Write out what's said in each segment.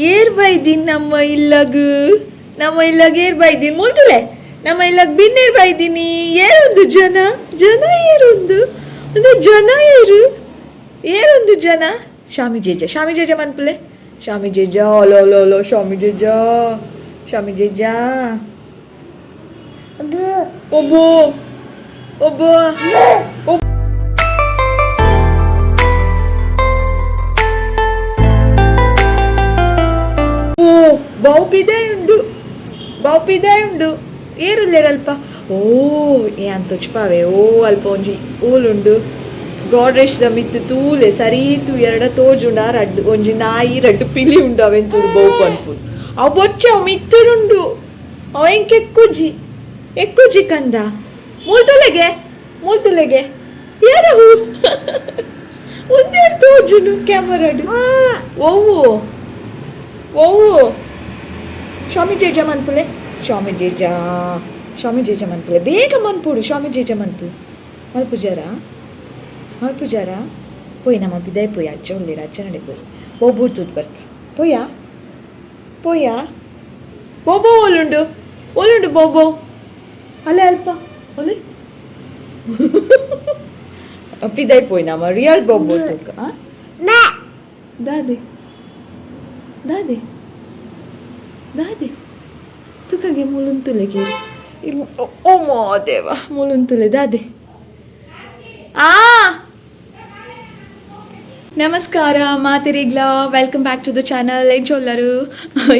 ಏರ್ ಬೈದಿನ್ ನಮ್ಮ ಇಲ್ಲಗ್? ನಮ್ಮ ಇಲ್ಲಗ್ ಏರ್ ಬೈದಿನ್? ಮುಲ್ತುಲೆ, ನಮ್ಮ ಇಲ್ಲಗ್ ಬಿನ್ನೇರ್ ಬೈದಿನಿ. ಏರೊಂದು ಜನ? ಜನ ಏರೊಂದು? ಒಂದು ಜನ ಏರು? ಏರೊಂದು ಜನ? ಶಾಮಿ ಜೇಜ, ಶಾಮಿ ಜೇಜ ಮನ್ಪುಲೆ. ಶಾಮಿ ಜೇಜ, ಲೋ ಲೋ ಲೋ, ಶಾಮಿ ಜೇಜ, ಶಾಮಿ ಜೇಜ. ಒಬ್ಬೋ ಒಬ್ಬೋ. ಓ ಬಾವು ಪಿದಾಯಿ ಉಂಡು, ಬಾವು ಪಿದಾಯಿ ಉಂಡು. ಏರುಲ್ಲೇರ್ ಅಲ್ಪ? ಓ ಏ ಅಂತ ತೊಚ್ಪಾವೆ. ಓ ಅಲ್ಪ ಒಂಜಿ ಓಲುಂಡು ಗೋಡ್ರೇಜ್ದ ಮಿತ್ತು ತೂಲೆ ಸರಿ ತೂ ಎರಡ ತೋಜುಂಡ. ರಡ್ಡ್ ಒಂಜಿ ನಾಯಿ ರಡ್ಡ್ ಪಿಲಿ ಉಂಡು. ಅವೆನ್ ತೂದು ಬೋವು ಪನ್ಪುನು. ಅವು ಬೊಚ್ಚ ಅವು ಮಿತ್ತುಡುಂಡು. ಅವು ಎಂಕ್ ಎಕ್ಕುಜಿ, ಎಕ್ಕುಜಿ ಕಂದ. ಮೂಲ್ತುಲೆಗೆ, ಮೂಲ್ತುಲೆಗೆ. ಏರವು ಒಂದೇ ತೋಜುನು ಕ್ಯಾಮರಾಡ್. ಒವ್ವು ಒವ್ವು? ಶಾಮಿ ಜೇಜ ಮನ್ಪುಲೆ. ಶಾಮಿ ಜೇಜ, ಶಾಮಿ ಜೇಜ ಮನ್ಪುಲೆ. ಬೇಗ ಮನ್ಪುಡು. ಶಾಮಿ ಜೇಜ ಮನ್ಪು. ಮಲ್ಪುಜಾರ? ಮಲ್ಪುಜಾರ? ಪೋಯಿ, ನಮ್ಮ ಪಿದಾಯ್ ಪೋಯಿ. ಅಜ್ಜ ಉಲ್ಲೇರ್, ಅಜ್ಜನಡೆ ಪೋಯಿ. ಬೋಬೂರ್ ತೂದು ಬರ್ಕ ಪೋಯಾ? ಪೋಯಾ? ಬೋಬೋ ಓಲುಂಡು? ಓಲುಂಡು ಬೋಬೋ? ಅಲ್ಲೇ ಅಲ್ಪ ಒಲೆ. ಪಿದಾಯ್ ಪೋಯಿ. ನಮ್ಮ ರಿಯಲ್ ಬೋಬೋ ತೂಕ. ದಾದೆ ದಾದೆ ದಾದೆ ತುಕಗೆ ಮುಲುಂತುಲೆ ಕೇರಿ. ಓ ದೇವ, ಮುಲುಂತುಲೆ. ದಾದೆ? ಆ ನಮಸ್ಕಾರ ಮಾತೆರಿಗ್ಲ, welcome back to the channel. ಎಂಚೊಲ್ಲರು?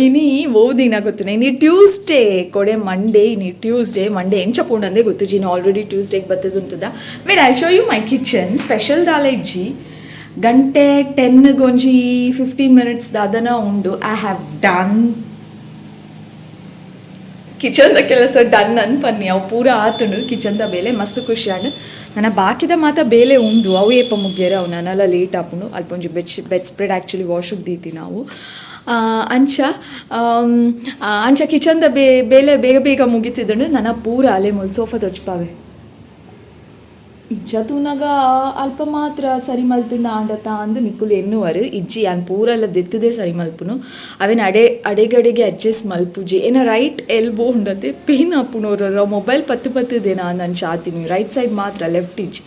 ಇನಿ ಓ ದಿನ ಗೊತ್ತುನೆ? ಇನಿ ಟ್ಯೂಸ್ಡೇ, ಕೊಡೆ ಮಂಡೇ. ಇನಿ ಟ್ಯೂಸ್ಡೇ. ಮಂಡೇ ಎಂಚ ಪೋಂಡಂದೇ ಗೊತ್ತುಜಿ. Already ಟ್ಯೂಸ್ಡೇಗೆ ಬತ್ತದುಂತದ. Wait, I show you my kitchen. Special ದಾಲ ಇಜ್ಜಿ. ಗಂಟೆ 10ಗೆ ಒಂಜಿ 15 ಮಿನಿಟ್ಸ್ ದಾದನ ಉಂಡು. I have done ಕಿಚನ್ದ ಕೆಲಸ ಡನ್ ಅನ್ಪನ್ನಿ. ಅವು ಪೂರ ಆತುಂಡು ಕಿಚನ್ದ ಬೇಲೆ. ಮಸ್ತ್ ಖುಷಿ ಆಂಡ್. ನನ್ನ ಬಾಕಿದ ಮಾತ ಬೇಲೆ ಉಂಡು. ಅವು ಏಪ ಮುಗಿಯರೆ? ಅವು ನನಲ ಲೇಟ್ ಆಪುಂಡು. ಅಲ್ಪ ಒಂಜಿ ಬೆಡ್ ಬೆಡ್ ಸ್ಪ್ರೆಡ್ ಆ್ಯಕ್ಚುಲಿ ವಾಶುಗ್ ದೀತಿ ನಾವು. ಅಂಚ ಅಂಚ ಕಿಚನ್ದ ಬೇಲೆ ಬೇಗ ಬೇಗ ಮುಗಿತಿದ್ದುಂಡು. ನನ್ನ ಪೂರ ಅಲೆ ಮುಲ್ ಸೋಫಾ ತೊಚ್ಪಾವೆ. ಇಜ್ಜ ತೂನಗ ಅಲ್ಪ ಮಾತ್ರ ಸರಿ ಮಲ್ತುಂಡ ಆಂಡತ ಅಂದ್ ನಿಕುಲು ಎನ್ನುವರು. ಇಜ್ಜಿ, ಯಾನ್ ಪೂರೆಲ್ಲ ದೆತ್ತುದೇ ಸರಿ ಮಲ್ಪುನು. ಅವೆನ್ ಅಡೆ ಅಡೆಗಡೆಗೆ ಅಡ್ಜಸ್ಟ್ ಮಲ್ಪುಜಿ. ಏನ ರೈಟ್ ಎಲ್ಬೋ ಉಂಡತೆ, ಪೇನ್ ಆಪುಂಡು. ಒರೊರ ಮೊಬೈಲ್ ಪತ್ತು ಪತ್ತುದೇನ ಅಂದ್ ಅಂಚ ಆತಿನಿ. ರೈಟ್ ಸೈಡ್ ಮಾತ್ರ, ಲೆಫ್ಟ್ ಇಜ್ಜಿ.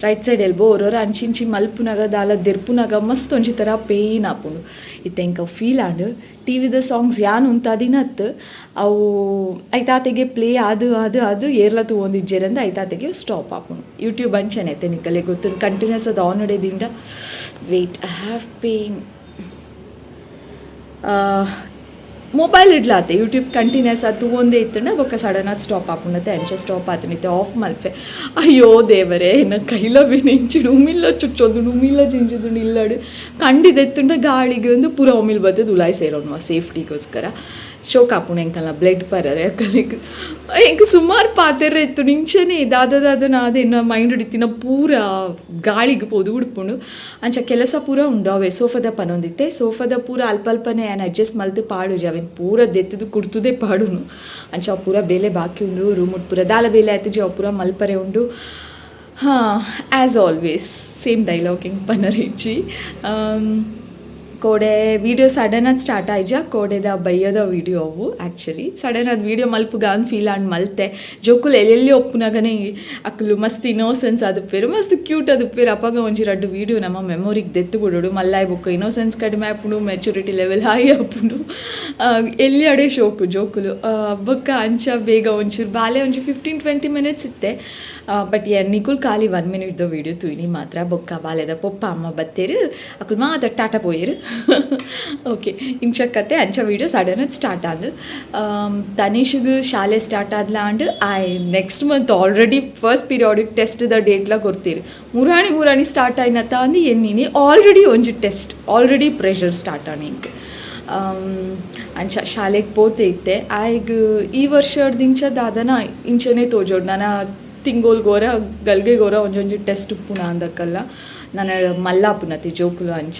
ರೈಟ್ ಸೈಡ್ ಎಲ್ಬೋ ಒರೊರ ಅಂಚಿಂಚಿ ಮಲ್ಪುನಗ, ದಾಲ ದೆರ್ಪುನಗ ಮಸ್ತ್ ಒಂಜಿ ಥರ ಪೇನ್ ಆಪುಂಡು. ಇತ್ತೆ ಎಂಕ್ ಅವು ಫೀಲ್ ಆಂಡ್. ಟಿವಿದ ಸಾಂಗ್ಸ್ ಯಾನ್ ಉಂತಾದಿನತ್. ಅವು ಐತಾತೆಗೆ ಪ್ಲೇ ಆದು ಆದು ಅದು ಏರ್ಲ ತೂವೊಂದಿಜ್ಜೆರಂದ್ ಐತಾತೆಗೆ ಸ್ಟಾಪ್ ಆಪುಂಡು. ಯೂಟ್ಯೂಬ್ ಅಂಚನೆ ಐತೆ, ನಿಕಲೆ ಗೊತ್ತುಂಡು. ಕಂಟಿನ್ಯೂಸ್ ಅದು ಆನ್ ದಿಂಡ. Wait, I have pain. Mobile ಇಡ್ಲಾತೆ YouTube continuous ಅದು ತೂವೊಂದೇ ಇತ್ತಂಡ ಬೊಕ್ಕ ಸಡನ್ ಆದ್ ಸ್ಟಾಪ್ ಆಪುಂಡತೆ. ಅಂಚ ಸ್ಟಾಪ್ ಆತನಿತ್ತೆ, ಆಫ್ ಮಲ್ಪೆ. ಅಯ್ಯೋ ದೇವರೇ, ಎನ್ನ ಕೈಲ ಇಂಚಿಡು ಉಮಿಲ್ಲ ಚುಚ್ಚೊಂದುಂಡು, ಉಮಿಲ್ಲ ಜಿಂಜುದುಂಡು. ಇಲ್ಲಡು ಕಂಡಿದೆತ್ತುಂಡ ಗಾಳಿಗೆ ಒಂದು ಪೂರ ಉಮಿಲ್ ಬತ್ತದ ಉಲಾಯ್ ಸೇರೋಣ. ಸೇಫ್ಟಿಗೋಸ್ಕರ ಶೋಕ್ ಆಪುಂಡು ಎಂಕಲ್ನ ಬ್ಲಡ್ ಪರರೆ ಅಕಲೆಗ್. ಎಂಕ್ ಸುಮಾರು ಪಾತೆರ ಇತ್ತು. ನಿಂಚನೆ ದಾದ ದಾದ ನಾದ ಎನ್ನ ಮೈಂಡ್ ಇತ್ತಿನ ಪೂರ ಗಾಳಿಗೆ ಪೋದು ಉಡ್ಪುಂಡು. ಅಂಚ ಕೆಲಸ ಪೂರ ಉಂಡು. ಅವೆ ಸೋಫಾದ ಪನೊಂದಿತ್ತೆ. ಸೋಫಾದ ಪೂರ ಅಲ್ಪ ಅಲ್ಪನೆ ಯಾನ್ ಅಡ್ಜಸ್ಟ್ ಮಲ್ತು ಪಾಡುಜಿ. ಅವೆನ್ ಪೂರ ದೆತ್ತುದು ಕುಡ್ತುದೇ ಪಾಡುನು. ಅಂಚ ಅವು ಪೂರ ಬೇಲೆ ಬಾಕಿ ಉಂಡು. ರೂಮ್ ಪೂರ ದಾಲ ಬೇಲೆ ಆಯ್ತುಜಿ, ಅವು ಪೂರ ಮಲ್ಪರೆ ಉಂಡು. ಹಾಂ, ಆ್ಯಸ್ ಆಲ್ವೇಸ್ ಸೇಮ್ ಡೈಲಾಗ್ ಎಂಕ್ ಪನರೆ ಇಜ್ಜಿ. ಕೋಡೆ ವೀಡಿಯೋ ಸಡನ್ ಆದ್ ಸ್ಟಾರ್ಟ್ ಆಯ್ಜ. ಕೋಡೆದ ಬಯ್ಯದ ವೀಡಿಯೋ ಅವು. ಆ್ಯಕ್ಚುಲಿ ಸಡನ್ ಅದು ವೀಡಿಯೋ ಮಲ್ಪುಗ ಅಂದ್ ಫೀಲ್ ಆಂಡ್ ಮಲ್ತೆ. ಜೋಕುಲು ಎಲ್ಲೆಲ್ಲಿ ಒಪ್ಪುನಾಗನೇ ಅಕುಲು ಮಸ್ತ್ ಇನ್ನೋಸೆನ್ಸ್ ಆದುಪ್ಪೆರ್, ಮಸ್ತ್ ಕ್ಯೂಟ್ ಆದುಪ್ಪೆರ್. ಅಪಗ ಒಂಜಿ ರಡ್ಡ್ ವೀಡಿಯೋ ನಮ್ಮ ಮೆಮೊರಿಗೆ ದೆತ್ತು ಬಿಡೋಡು. ಮಲ್ಲಾಯ್ ಬೊಕ್ಕ ಇನ್ನೋಸೆನ್ಸ್ ಕಡಿಮೆ ಆಪುಂಡು, ಮೆಚುರಿಟಿ ಲೆವೆಲ್ ಹೈ ಆಪುಂಡು. ಎಲ್ಲಿ ಅಡೆ ಶೋಕು ಜೋಕುಲು. ಬೊಕ್ಕ ಅಂಚ ಬೇಗ ಒಂಚೂರು ಬಾಲೆ ಒಂಜಿ 15-20 ಮಿನಿಟ್ಸ್ ಇತ್ತೆ. ಬಟ್ ನಿಕುಲ್ ಖಾಲಿ 1 ಮಿನಿಟ್ದ ವೀಡಿಯೋ ತೂಯಿನಿ ಮಾತ್ರ. ಬೊಕ್ಕ ಬಾಲೆದ ಪೊಪ್ಪ ಅಮ್ಮ ಬತ್ತೇರು, ಅಕುಲು ಮಾತ ಟಾಟಾ ಪೋಯೆರು. ಓಕೆ, ಇಂಚ ಕತೆ. ಅಂಚ ವೀಡಿಯೋ ಸಡನ್ ಸ್ಟಾರ್ಟ್ ಆಂಡ್. ತನಿಷ್ಗ್ ಶಾಲೆ ಸ್ಟಾರ್ಟ್ ಆದ್ಲ and I next month already first periodic test the ಡೇಟ್ಲ ಕೊರ್ತೀರಿ. ಮುರಾಣಿ ಮುರಾಣಿ ಸ್ಟಾರ್ಟ್ ಆಯ್ನತ ಅಂದ್ ಎನ್ನಿನಿ. ಆಲ್ರೆಡಿ ಒಂಜಿ ಟೆಸ್ಟ್, ಆಲ್ರೆಡಿ ಪ್ರೆಷರ್ ಸ್ಟಾರ್ಟ್ ಆಂಡ್ ಎಂಕ್. ಅಂಚ ಶಾಲೆಗೆ ಪೋತೆ ಇತ್ತೆ. ಆಯ್ಗ್ ಈ ವರ್ಷದಿಂಚ ದಾದನ ಇಂಚನೆ ತೋಜೋಡು. ನನ ತಿಂಗೊಲ್ಗೋರ ಗಲ್ಗೆಗೋರ ಒಂಜೊಂಜಿ ಟೆಸ್ಟ್ ಉಪ್ಪುನ ಅಂದಕ್ಕಲ್ಲ ನನ್ನ ಮಲ್ಲಾಪುನತಿ ಜೋಕುಲು. ಅಂಚ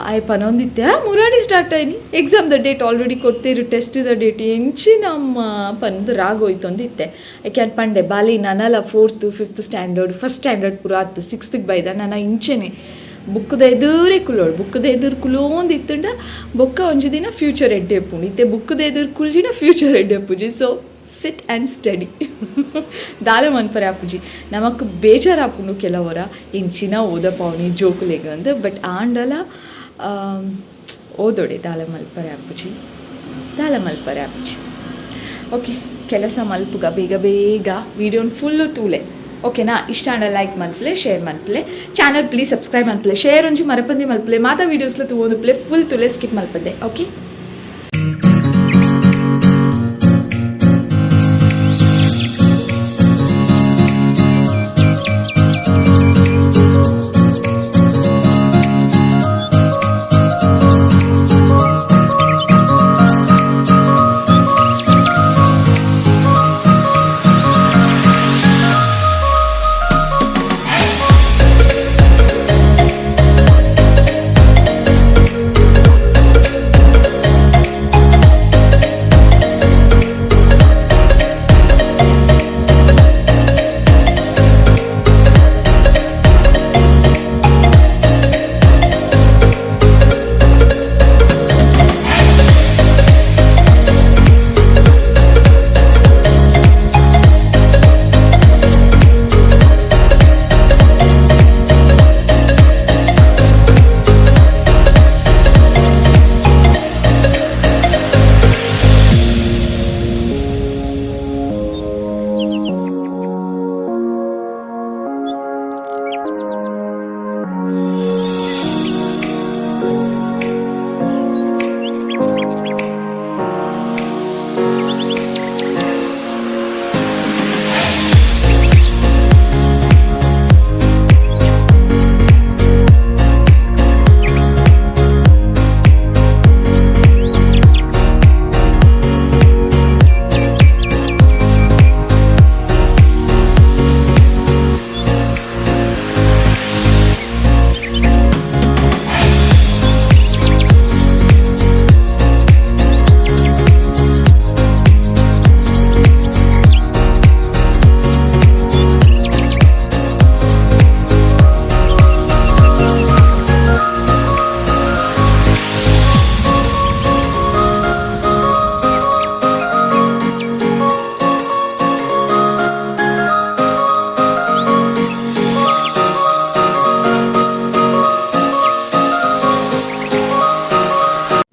ಆಯ್ ಪನೊಂದಿತ್ತೆ, ಮುರಾಣಿ ಸ್ಟಾರ್ಟ್ ಆಯ್ನಿ, ಎಕ್ಸಾಮ್ the date already ಕೊಡ್ತೀರು, test the date ಎಂಚಿ ನಮ್ಮ ಪಂದ್ ರಾಗೋಯ್ತೊಂದಿತ್ತೆ. ಯಾಕೆ ಪಂಡೆ ಬಾಲಿ ನನಲ fourth fifth standard, first standard ಪೂರ ಆತು, ಸಿಕ್ಸ್ತ್ಗೆ ಬೈದ. ನನ್ನ ಇಂಚೆನೆ ಬುಕ್ದ ಎದುರೇ ಕುಲ್ಲೋಡು ಬುಕ್ದ ಎದುರು ಕುಲೋಂದು ಇತ್ತುಂಡ ಬೊಕ್ಕ ಒಂಜಿ ದಿನ ಫ್ಯೂಚರ್ ಎಡ್ಡೆ ಇಪ್ಪುಂಡು ಇತ್ತೆ ಬುಕ್ದ ಎದುರು ಕುಲ್ಜಿನ ಫ್ಯೂಚರ್ ಎಡ್ಡೆ ಇಪ್ಪುಜಿ. ಸೊ ಸಿಟ್ ಆ್ಯಂಡ್ ಸ್ಟಡಿ ದಾಲ ಮನ್ಪರೆ ಆಪುಜಿ ನಮಕ್ ಬೇಜಾರಾಪುಂಡು ಕೆಲವರ ಇಂಚಿನ ಓದಪಾವನಿ ಜೋಕುಲೆಗ್ ಅಂದ್ ಬಟ್ ಆಂಡಲ ಓದೊಡೆ ದಾಲ ಮಲ್ಪರೆ ಆಪುಜಿ ದಾಲ ಮಲ್ಪರೆ ಆಪುಜಿ. ಓಕೆ ಕೆಲಸ ಮಲ್ಪುಗ ಬೇಗ ಬೇಗ ವೀಡಿಯೋನ ಫುಲ್ಲು ತೂಲೆ ಓಕೆನಾ. ಇಷ್ಟ ಆಂಡ ಲೈಕ್ ಮನ್ಪುಲೆ ಶೇರ್ ಮನ್ಪುಲೆ ಚಾನಲ್ ಪ್ಲೀಸ್ ಸಬ್ಸ್ಕ್ರೈಬ್ ಮನ್ಪುಲೆ ಶೇರ್ ಒಂಜಿ ಮರಪಂದೆ ಮಲ್ಪುಲೆ ಮಾತಾ ವೀಡಿಯೋಸ್ಲ ತೂವೊಂದುಪ್ಪುಲೆ ಫುಲ್ ತೂಲೆ ಸ್ಕಿಪ್ ಮಲ್ಪಂದೆ. Okay.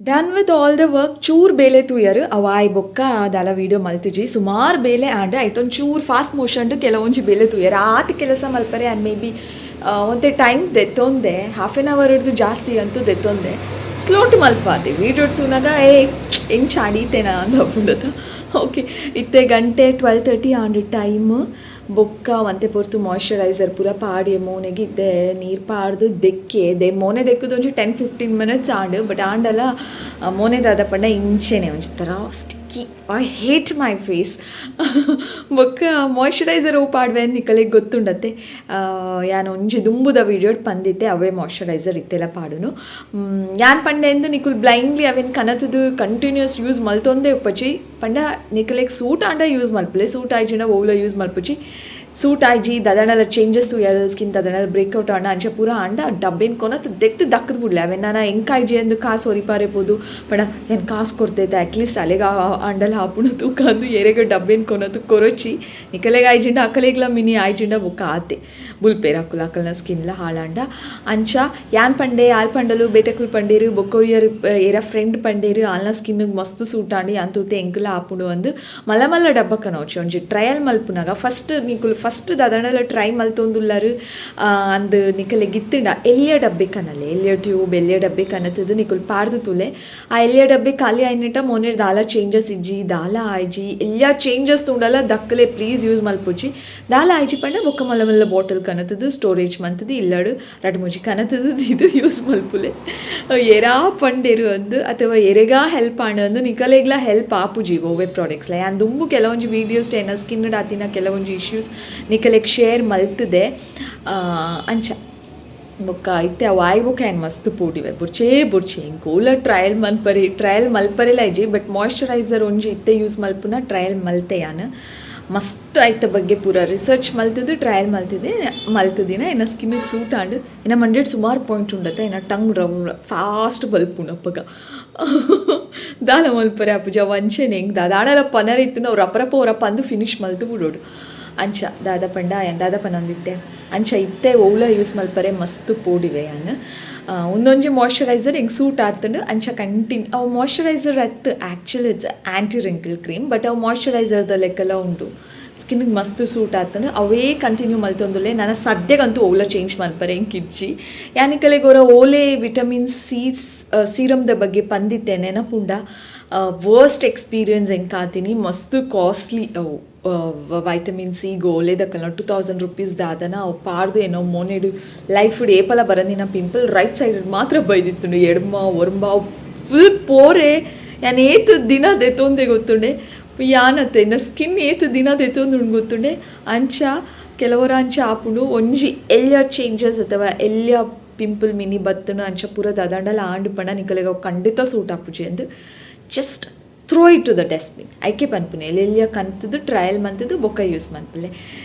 Done with all the work ಚೂರ್ ಬೇಲೆ ತೂಯರು ಅವಾಯ್ ಬೊಕ್ಕ ದಾಲ ವೀಡಿಯೋ ಮಲ್ತಿಜಿ ಸುಮಾರು ಬೇಲೆ ಆಂಡ್ ಐತೊಂದು ಚೂರ್ ಫಾಸ್ಟ್ ಮೋಷನ್ ಕೆಲವೊಂಜಿ ಬೇಲೆ ತೂಯರು ಆತ ಕೆಲಸ ಮಲ್ಪರೆ ಆ್ಯಂಡ್ ಮೇ ಬಿ ಒಂತೆ ಟೈಮ್ ದೆತ್ತೊಂದೆ ಹಾಫ್ ಆನ್ ಅವರ್ ಹಿಡ್ದು ಜಾಸ್ತಿ ಅಂತೂ ದೆತ್ತೊಂದೆ ಸ್ಲೋಟ್ ಮಲ್ಪಾತೆ ವೀಡಿಯೋ ತೂನಾಗ ಏ ಹೆಂಗೆ ಚಾಡೀತೇನ ಅಂದ. ಓಕೆ ಇತ್ತೆ ಗಂಟೆ 12:30 ಆಂಡ್ ಟೈಮ್ ಬೊಕ್ಕ ಒಂತೆ ಪೊರ್ತು ಮಾಯ್ಶ್ಚರೈಸರ್ ಪೂರ ಪಾಡಿ ಮೋನೆಗೆ ಇತ್ತೆ ನೀರು ಪಾಡ್ದು ದೆಕ್ಕೆ ದೆ ಮೋನೆ ದೆಕ್ಕದು ಒಂಜಿ 10-15 ಮಿನಿಟ್ಸ್ ಆಂಡ್ ಬಟ್ ಆಂಡಲ ಮೋನೆ ದಾದ ಪಂಡ ಇಂಚೆನೆ ಒಂಜಿ ಥರ sticky. I hate my face. ಬೊಕ್ಕ ಮಾಯ್ಶ್ಚರೈಸರ್ ಓ ಪಾಡ್ವೆ ನಿಕಲೆಗ್ ಗೊತ್ತುಂಡತ್ತೆ ಯಾನ್ ಒಂಜಿ ದುಂಬುದ ವೀಡಿಯೋಡ್ ಪಂದಿತ್ತೆ ಅವೇ ಮಾಯ್ಶ್ಚರೈಸರ್ ಇತ್ತೆಲ್ಲ ಪಾಡುನು ಯಾನ್ ಪಂಡೆ ಎಂದು ನಿಕುಲ್ ಬ್ಲೈಂಡ್ಲಿ ಅವೇನು ಕನತದು ಕಂಟಿನ್ಯೂಸ್ ಯೂಸ್ ಮಲ್ತೊಂದೇ ಉಪ್ಪಚಿ ಪಂಡ ನಿಕಲೆಗ್ ಸೂಟ್ ಆಂಡ ಯೂಸ್ ಮಲ್ಪಲೆ ಸೂಟ್ ಆಯ್ಜಿಂಡ ಓವ್ಲ ಯೂಸ್ ಮಲ್ಪುಚಿ ಸೂಟ್ ಆಯ್ಜಿ ದದಣಲ ಚೇಂಜಸ್ ತೂಯರು ಸ್ಕಿನ್ ದದಣಲ ಬ್ರೇಕ್ಔಟ್ ಆಂಡ ಅಂಚ ಪೂರ ಆಂಡ ಡಬ್ಬೇನ್ ಕೊನತ್ ದೆಕ್ತು ದಕ್ಕದ್ ಬುಡ್ಲೆ ಅವೇನು ನಾನು ಎಂಕಾಯ್ಜಿ ಎಂದು ಕಾಸು ಒರಿಪಾರೆ ಪೋದು ಪಂಡ ಏನು ಕಾಸು ಕೊಡ್ತೈತೆ ಅಟ್ಲೀಸ್ಟ್ ಅಲೆಗ ಆಂಡಲ್ ಹಾಪುಣ ತೂಕಂದು ಏರೆಗ ಡಬ್ಬೇನ್ ಕೊನತು ಕೊರಚಿ ನಿಕಲೆಗ ಆಯ್ಜಿಂಡ ಅಕಲೆಗ್ಲ ಮಿನಿ ಆಯ್ಜಿಂಡ ಬೊಕ್ಕ ಆತೆ ಬುಲ್ಪೇರ್ ಅಕುಲ ಅಕಲ್ನ ಸ್ಕಿನ್ಲ ಹಾಳಾಂಡ ಅಂಚ ಯಾನ್ ಪಂಡೆ ಆಲ್ ಪಂಡಲು ಬೇತೆಕುಲ್ ಪಂಡೇರು ಬೊಕ್ಕೊರಿಯರು ಏರ ಫ್ರೆಂಡ್ ಪಂಡೇರು ಆಲ್ನ ಸ್ಕಿನ್ಗೆ ಮಸ್ತ್ ಸೂಟ್ ಆಂಡಿ ಯಾನ್ ತೂತೆ ಎಂಕುಲ ಆಪುಂಡು ಅಂದು ಮಲ್ಲ ಮಲ್ಲ ಡಬ್ಬ ಕನೋಚಿ ಒಂಜಿ ಟ್ರಯಲ್ ಮಲ್ಪುನಾಗ ಫಸ್ಟ್ ನಿಕುಲ್ ಫಸ್ಟ್ ದಾದಣಲ ಟ್ರೈ ಮಲ್ತೊಂದುಲ್ಲರು ಅಂದ್ ನಿಕಲೆ ಗಿತ್ತಿಂಡ ಎಲ್ಲಿಯ ಡಬ್ಬೆ ಕನಲೆ ಎಲ್ಲಿಯ ಟ್ಯೂಬ್ ಎಲ್ಲಿಯ ಡಬ್ಬೆ ಕನತದು ನಿಕುಲ್ ಪಾಡ್ದು ತುಲೆ ಆ ಎಲ್ಲಿಯ ಡಬ್ಬೆ ಖಾಲಿ ಆಯ್ನಿಟ ಮೋನೇರ್ ದಾಲ ಚೇಂಜಸ್ ಇಜ್ಜಿ ದಾಲ ಆಯ್ಜಿ ಎಲ್ಲಿಯ ಚೇಂಜಸ್ ತುಂಡಲ ದಕ್ಕಲೆ ಪ್ಲೀಸ್ ಯೂಸ್ ಮಲ್ಪುಜಿ ದಾಲ ಆಯ್ಜಿ ಪಂಡ ಬೊಕ್ಕ ಮಲ್ಲ ಮಲ್ಲ ಬಾಟಲ್ ಕನತದು ಸ್ಟೋರೇಜ್ ಮಂತದು ಇಲ್ಲಡು ರಡ್ ಮುಜಿ ಕನತದು ಇದು ಯೂಸ್ ಮಲ್ಪುಲೆ ಏರಾ ಪಂಡೇರು ಅಂದು ಅಥವಾ ಎರೆಗಾ ಹೆಲ್ಪ್ ಆಂಡ ಅಂದು ನಿಕಲೆಗ್ಲ ಹೆಲ್ಪ್ ಆಪುಜಿ ಓವೆ ಪ್ರಾಡಕ್ಟ್ಸ್ಲ ಯಾನ್ ದುಂಬು ಕೆಲವೊಂಜಿ ವೀಡಿಯೋಸ್ ಏನ ಸ್ಕಿನ್ ಆತಿನ ಕೆಲವೊಂಜಿ ಇಶ್ಯೂಸ್ ನಿಕಲೆಗ್ ಶೇರ್ ಮಲ್ತದೆ ಅಂಚ ಬೊಕ್ಕ ಇತ್ತೆ ಅವು ಆಯ್ ಬೊಕ್ಕ ಏನು ಮಸ್ತ್ ಪೋಡಿವೆ ಬುರ್ಚೇ ಬುರ್ಚೆ ಇಂಕೋಲ ಟ್ರಯಲ್ ಮಲ್ಪರಿ ಟ್ರಯಲ್ ಮಲ್ಪರೆಲ ಇಜ್ಜಿ ಬಟ್ ಮಾಯ್ಶ್ಚರೈಸರ್ ಒಂಜಿ ಇತ್ತೆ ಯೂಸ್ ಮಲ್ಪುನ ಟ್ರಯಲ್ ಮಲ್ತೆ ಯಾನ್. ಮಸ್ತ್ ಐತ ಬಗ್ಗೆ ಪೂರ ರಿಸರ್ಚ್ ಮಲ್ತುದು ಟ್ರಯಲ್ ಮಲ್ತಿದೆ ಮಲ್ತುದಿನ ಎನ್ನ ಸ್ಕಿನ್ಗೆ ಸೂಟ್ ಆಂಡ್ ಎನ್ನ ಮಂಡೆಡ್ ಸುಮಾರು ಪಾಯಿಂಟ್ ಉಂಡತ ಎನ್ನ ಟಂಗ್ ಫಾಸ್ಟ್ ಬಲ್ಪುಂಡು ಅಪ್ಪಗ ದಾಲ ಮಲ್ಪರೆ ಆಪುಜಿ ಅವು ಅಂಚೆನೆ ಎಂಕ್ ದಾದಾಂಡಲ ಪನರೆ ಇತ್ತುಂಡ ಅವು ರಪ ರಪ ಒರಪ ಅಂದ್ ಫಿನಿಶ್ ಮಲ್ತ್ ಬುಡೊಡು ಅಂಚ ದಾದ ಪಂಡ ಯಾನ್ ದಾದ ಪನೊಂದಿತ್ತೆ ಅಂಚ ಇತ್ತೆ ಒವ್ಲ ಯೂಸ್ ಮಲ್ಪರೆ ಮಸ್ತ್ ಪೋಡಿವೆ ಯಾನ್ ಉಂದೊಂಜಿ ಮಾಯ್ಶ್ಚರೈಸರ್ ಎಂಕ್ ಸೂಟ್ ಆತ್ಂಡ್ ಅಂಚ ಕಂಟಿನ್ಯೂ ಅವು ಮಾಯ್ಶ್ಚರೈಸರ್ ಅತ್ತ್ actually it's anti wrinkle cream but ಅವು ಮಾಯ್ಶ್ಚರೈಸರ್ದ ಲೆಕ್ಕಲ ಉಂಡು ಸ್ಕಿನ್ಗೆ ಮಸ್ತ್ ಸೂಟ್ ಆತ್ಂಡ್ ಅವೇ ಕಂಟಿನ್ಯೂ ಮಲ್ತೊಂದುಲ್ಲೆ ನನ ಸದ್ಯಗಂತೂ ಒವ್ಲ ಚೇಂಜ್ ಮಲ್ಪರೆ ಎಂಕ್ ಇಜ್ಜಿ ಯಾನ್ ನಿಕಲೆಗ್ ಒರ ಓಲೆ ವಿಟಮಿನ್ ಸಿ ಸೀರಮ್ದ ಬಗ್ಗೆ ಪಂದಿತ್ತೆ ನೆನಪುಂಡ ವರ್ಸ್ಟ್ ಎಕ್ಸ್ಪೀರಿಯನ್ಸ್ ಎಂಕ್ ಆತಿನಿ ಮಸ್ತ್ ಕಾಸ್ಟ್ಲಿ ಅವು ವೈಟಮಿನ್ ಸಿ ಗೋಲೆದಕಲ್ನ 2000 ರುಪೀಸ್ ದಾದನ ಅವು ಪಾಡ್ದು ಏನೋ ಮೋನೆಡ್ ಲೈಫ್ ಏಪಲ ಬರಂದಿನ ಪಿಂಪಲ್ ರೈಟ್ ಸೈಡ್ ಮಾತ್ರ ಬೈದಿತ್ತುಂಡು ಎಡ್ಮ ಒರ್ಂಬ ಫುಲ್ ಪೋರೆ ಯಾನ್ ಏತ್ ದಿನ ದೆತ್ತೊಂದೆ ಗೊತ್ತುಂಡೆ ಯಾನತ್ತೆ ಎನ್ನ ಸ್ಕಿನ್ ಏತ್ ದಿನ ದೆತ್ತೊಂದು ಗೊತ್ತುಂಡೆ ಅಂಚ ಕೆಲವರ ಅಂಚ ಆಪುಂಡು ಒಂಜಿ ಎಲ್ಯ ಚೇಂಜಸ್ ಅಥವಾ ಎಲ್ಯ ಪಿಂಪಲ್ ಮಿನಿ ಬತ್ತುಂಡು ಅಂಚ ಪೂರ ದಾದಾಂಡಲ ಆಂಡ್ ಪಂಡ ನಿಕಲೆಗ್ ಅವು ಖಂಡಿತ ಸೂಟ್ ಆಪುಜಿ ಅಂದ್ just throw it to the dustbin ಐಕೆ ಪನ್ಪುನೆ ಎಲ್ಲೆಲ್ಲಿಯ ಕಂತುದು ಟ್ರಯಲ್ ಮಂತುದು ಬೊಕ್ಕ ಯೂಸ್ ಮನ್ಪುಲೆ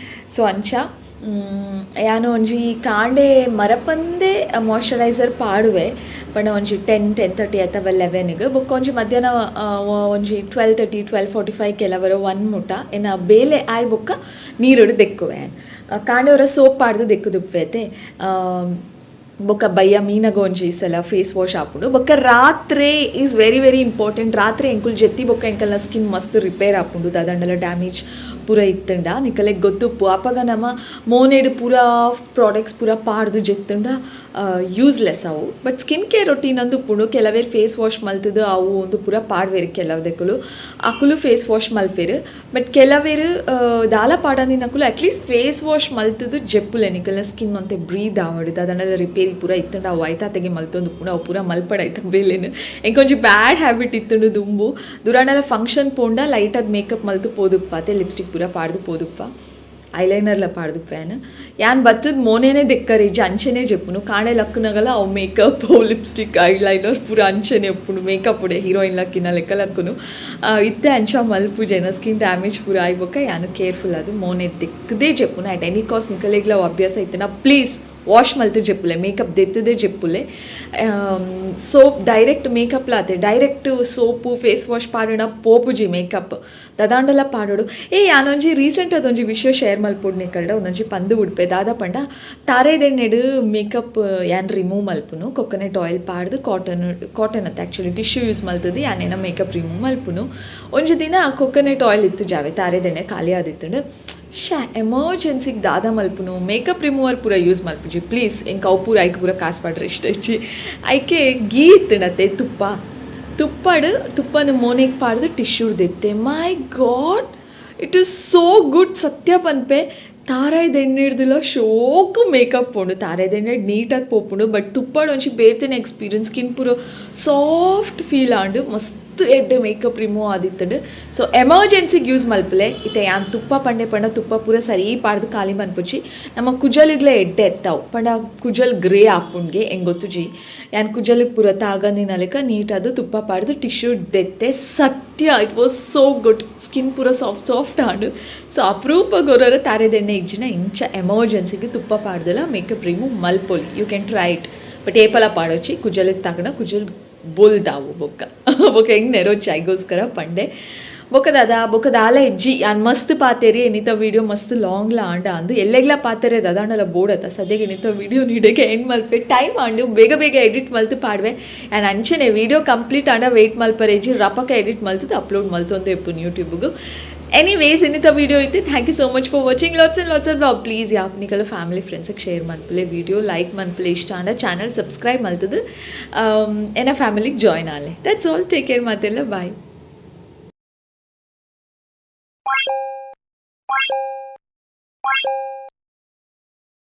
ಸೊ ಅಂಚ ಯಾನ್ ಒಂಜಿ ಕಾಂಡೆ ಮರಪಂದೆ ಮಾಯ್ಶ್ಚರೈಸರ್ ಪಾಡುವೆ ಪಂಡ ಒಂಜಿ 10 10:30 ಅಥವಾ 11ಗ್ ಬೊಕ್ಕ ಒಂಜಿ ಮಧ್ಯಾಹ್ನ ಒಂಜಿ 12:30 12:45 ಕೆಲವರ 1 ಮುಟ ಎನ್ನ ಬೇಲೆ ಆಯ್ ಬೊಕ್ಕ ನೀರುಡು ದೆಕ್ಕುವೆ ಕಾಂಡೆ ಒರ ಸೋಪ್ ಪಾಡ್ದು ದೆಕ್ಕುದುಪ್ಪೇತೆ ಬೊಕ್ಕ ಬಯ್ಯ ಮೀನಗ ಒಂಜಿ ಸಲ ಫೇಸ್ ವಾಶ್ ಆಪುಂಡು ಬೊಕ್ಕ ರಾತ್ರೆ is very very important ರಾತ್ರೆ ಎಂಕುಲು ಜೆತ್ತಿ ಬೊಕ್ಕ ಎಂಕಲ್ನ ಸ್ಕಿನ್ ಮಸ್ತ್ ರಿಪೇರ್ ಆಪುಂಡು ದಾದಂಡಲ ಡ್ಯಾಮೇಜ್ ಪೂರ ಇತ್ತುಂಡ ನಿಕಲೆಗ್ ಗೊತ್ತುಪ್ಪು ಅಪಗ ನಮ ಮೋನೆಡ್ ಪೂರ ಪ್ರಾಡಕ್ಟ್ಸ್ ಪೂರ ಪಾಡ್ದು ಜೆತ್ತುಂಡ ಯೂಸ್ಲೆಸ್ ಅವು ಬಟ್ ಸ್ಕಿನ್ ಕೇರ್ ರೊಟೀನ್ ಅಂದು ಉಪ್ಪುಂಡು ಕೆಲವೇರ್ ಫೇಸ್ ವಾಶ್ ಮಲ್ತುದು ಅವು ಉಂದು ಪೂರ ಪಾಡ್ವೆರ್ ಕೆಲವುದಕ್ಕುಲು ಅಕುಲು ಫೇಸ್ ವಾಶ್ ಮಲ್ಪೆರ್ ಬಟ್ ಕೆಲವೇರ್ ದಾಲ ಪಾಡಂದಿನಕುಲು ಅಟ್ಲೀಸ್ಟ್ ಫೇಸ್ ವಾಶ್ ಮಲ್ತುದು ಜೆಪ್ಪುಲೆ ನಿಕಲ್ನ ಸ್ಕಿನ್ ಒಂತೆ ಬ್ರೀದ್ ಆವಡ್ ದಾದಂಡಲ ರಿಪೇರಿ ಪೂರ ಇತ್ತುಂಡ ಅವು ಐತಾತೆಗೆ ಮಲ್ತೊಂದು ಉಪ್ಪುಂಡು ಅವು ಪೂರ ಮಲ್ಪಡ ಐತ ಬೇಲೆನ್ ಎಂಕೊಂಜಿ ಬ್ಯಾಡ್ ಹ್ಯಾಬಿಟ್ ಇತ್ತುಂಡು ದುಂಬು ದುರಾಂಡಲ ಫಂಕ್ಷನ್ ಪೋಂಡ ಲೈಟಾದ್ ಮೇಕಪ್ ಮಲ್ತು ಪೋದುಪ್ಪ ಅತೆ ಲಿಪ್ಸ್ಟಿಕ್ ಪೂರ ಪಾಡ್ದು ಪೋದುಪ್ಪ ಐಲೈನರ್ಲ ಪಾಡ್ದುಪ್ಪೇನು ಯಾನ್ ಬತ್ತದ ಮೋನೇನೆ ದೆಕ್ಕರಿಜ್ಜಿ ಅಂಚೆನೆ ಜೆಪ್ಪುನು ಕಾಣೆ ಲಕ್ಕುನಗಲ ಅವು ಮೇಕಪ್ ಅವು ಲಿಪ್ಸ್ಟಿಕ್ ಐಲೈನರ್ ಪೂರ ಅಂಚೆನೆ ಉಪ್ಪುಂಡು ಮೇಕಪ್ ಉಡೆ ಹೀರೋಯಿನ್ ಲಕ್ಕಿನ ಲೆಕ್ಕ ಲಕ್ಕುನು ಇತ್ತೆ ಅಂಚ ಮಲ್ಪುಜೆನ ಸ್ಕಿನ್ ಡ್ಯಾಮೇಜ್ ಪೂರ ಆಯ್ ಬೊಕ್ಕ ಯಾನು ಕೇರ್ಫುಲ್ ಅದು ಮೋನೆ ದೆಕ್ಕದೇ ಜೆಪ್ಪುನು ಅಟ್ ಎನಿ ಕಾಸ್ಟ್ ನಿಕಲೆಗ್ಲ ಅವು ಅಭ್ಯಾಸ ಇತ್ತಿನ ಪ್ಲೀಸ್ ವಾಶ್ ಮಲ್ತು ಜೆಪ್ಪುಲೆ ಮೇಕಪ್ ದೆತ್ತದೇ ಜೆಪ್ಪುಲೆ ಸೋಪ್ ಡೈರೆಕ್ಟ್ ಮೇಕಪ್ ಲಾತೆ ಡೈರೆಕ್ಟ್ ಸೋಪು ಫೇಸ್ ವಾಶ್ ಪಾಡೋಣ ಪೋಪುಜಿ ಮೇಕಪ್ ದಾದಾಂಡಲ ಪಾಡೋಡು ಏ ಯಾನೊಂಜಿ ರೀಸೆಂಟ್ ಅದೊಂಜಿ ವಿಷಯ ಶೇರ್ ಮಲ್ಪೊಡು ನಿಕಲ್ಡ ಒಂದೊಂಜಿ ಪಂದು ಉಡ್ಪೆ ದಾದ ಪಂಡ ತಾರೆದೆಣ್ಣೆಡ್ ಮೇಕಪ್ ಯಾನ್ ರಿಮೂವ್ ಮಲ್ಪುನು ಕೊಕೊನಟ್ ಆಯಿಲ್ ಪಾಡ್ದು ಕಾಟನ್ ಕಾಟನ್ ಅತ್ತ ಆ್ಯಕ್ಚುಲಿ ಟಿಶ್ಯೂ ಯೂಸ್ ಮಲ್ತದು ಯಾನೇನ ಮೇಕಪ್ ರಿಮೂವ್ ಮಲ್ಪುನು ಒಂಜಿ ದಿನ ಕೊಕೊನಟ್ ಆಯಿಲ್ ಇತ್ತು ಜಾವೆ ತಾರೆದೆಣ್ಣೆ ಖಾಲಿ ಆದಿತ್ತುಂಡು ಶಾ ಎಮರ್ಜೆನ್ಸಿಗೆ ದಾದ ಮಲ್ಪುನು ಮೇಕಪ್ ರಿಮೂವರ್ ಪೂರ ಯೂಸ್ ಮಲ್ಪುಜಿ ಪ್ಲೀಸ್ ಎಂಕ್ ಅವು ಪೂರ ಐಕ್ ಪೂರ ಕಾಸು ಪಾಡ್ರೆ ಇಷ್ಟ ಇಜ್ಜಿ ಐಕೆ ಗೀ ಇತ್ತುಂಡತ್ತೆ ತುಪ್ಪ ತುಪ್ಪಡು ತುಪ್ಪನ ಮೋನೆಗ್ ಪಾಡ್ದು tissue ದೆತ್ತೆ my God it is so good ಸತ್ಯ ಪನ್ಪೆ ತಾರಾಯ್ದ ಎಣ್ಣೆ ಶೋಕು ಮೇಕಪ್ ಪೋಂಡು ತಾರಾಯ್ದ ಎಣ್ಣೆ ನೀಟಾಗಿ ಪೋಪುಂಡು ಬಟ್ ತುಪ್ಪಡು ಒಂಜಿ ಬೇತೆನೆ ಎಕ್ಸ್ಪೀರಿಯನ್ಸ್ ಸ್ಕಿನ್ ಪೂರ ಸಾಫ್ಟ್ ಫೀಲ್ ಆಂಡು ಮಸ್ತ್ ಎಡ್ಡೆ ಮೇಕಪ್ ರಿಮೂವ್ ಆದಿತ್ತುಂಡು ಸೊ ಎಮರ್ಜೆನ್ಸಿಗೆ ಯೂಸ್ ಮಲ್ಪಲೆ ಇತ್ತೆ ಯಾನ್ ತುಪ್ಪ ಪಂಡೆ ಪಂಡ ತುಪ್ಪ ಪೂರ ಸರಿ ಪಾಡ್ದು ಖಾಲಿ ಮನ್ಪುಜಿ ನಮ್ಮ ಕುಜಲಿಗ್ಲ ಎಡ್ಡೆ ಎತ್ತಾವು ಪಂಡ ಕುಜಲ್ ಗ್ರೇ ಆಪುಂಡ್ಗೆ ಎಂಗ್ ಗೊತ್ತುಜಿ ಯಾನ್ ಕುಜಲಿಗೆ ಪೂರ ತಾಗಂದಿನ ಲೆಕ್ಕ ನೀಟಾದ್ ತುಪ್ಪ ಪಾಡ್ದು ಟಿಶ್ಯೂ ದೆತ್ತೆ ಸತ್ಯ it was so good skin ಪೂರ ಸಾಫ್ಟ್ ಸಾಫ್ಟ್ ಆಂಡು ಸೊ ಅಪರೂಪ ಗೊರರ ತಾರೆದೆಣ್ಣೆ ಇಜ್ಜಿನ ಇಂಚ ಎಮರ್ಜೆನ್ಸಿಗೆ ತುಪ್ಪ ಪಾಡ್ದಲ ಮೇಕಪ್ ರಿಮೂವ್ ಮಲ್ಪೊಲಿ you can try it but ಏಪಲ ಪಾಡೊಚ್ಚಿ ಕುಜಲಿಗೆ ತಾಗಣ ಕುಜಲ್ ಬೊಲ್ದಾವು ಬೊಕ್ಕ ಬೊಕ್ಕ ಹೆಂಗೆ ನೆರೋಚಿ ಐಗೋಸ್ಕರ ಪಂಡೆ ಬೊಕ್ಕ ದಾದ ಬೊಕ್ಕ ದಾಲ ಇಜ್ಜಿ ಯಾನ್ ಮಸ್ತ್ ಪಾತೆರಿ ಎನಿತ ವೀಡಿಯೋ ಮಸ್ತ್ ಲಾಂಗ್ಲ ಆಂಡ ಅಂದು ಎಲ್ಲೆಗ್ಲ ಪಾತೆರೆ ದಾದಾಂಡಲ ಬೋಡತ್ತ ಸದ್ಯಗೆ ಎನಿತ ವೀಡಿಯೋ ನೀಡಕ್ಕೆ ಎಂಡ್ ಮಲ್ಪೆ ಟೈಮ್ ಆಂಡು ಬೇಗ ಬೇಗ ಎಡಿಟ್ ಮಲ್ತು ಪಾಡ್ವೆ ಆ್ಯಂಡ್ ಅಂಚನೆ ವೀಡಿಯೋ ಕಂಪ್ಲೀಟ್ ಆಂಡ ವೆಯ್ಟ್ ಮಲ್ಪರೇಜಿ ರಪಕ ಎಡಿಟ್ ಮಲ್ತದು ಅಪ್ಲೋಡ್ ಮಲ್ತೊಂದು ಇಪ್ಪುನು ಯೂಟ್ಯೂಬ್ಗು ಎನಿವೇಸ್ ಇನ್ನಿತ ವೀಡಿಯೋ ಇತ್ತು thank you so much for watching lots and lots of love please ಯಾಪ್ ನಿಕಲ family ಫ್ರೆಂಡ್ಸಿಗೆ ಶೇರ್ ಮನ್ಪುಲೆ ವೀಡಿಯೋ ಲೈಕ್ ಮನ್ಪುಲೆ ಇಷ್ಟ ಆಂಡ ಚಾನಲ್ ಸಬ್ಸ್ಕ್ರೈಬ್ ಮಲ್ತದು ಎನ್ನ ಫ್ಯಾಮಿಲಿಗೆ join Aale that's all take care ಮಾತೆಲ್ಲ ಬಾಯ್.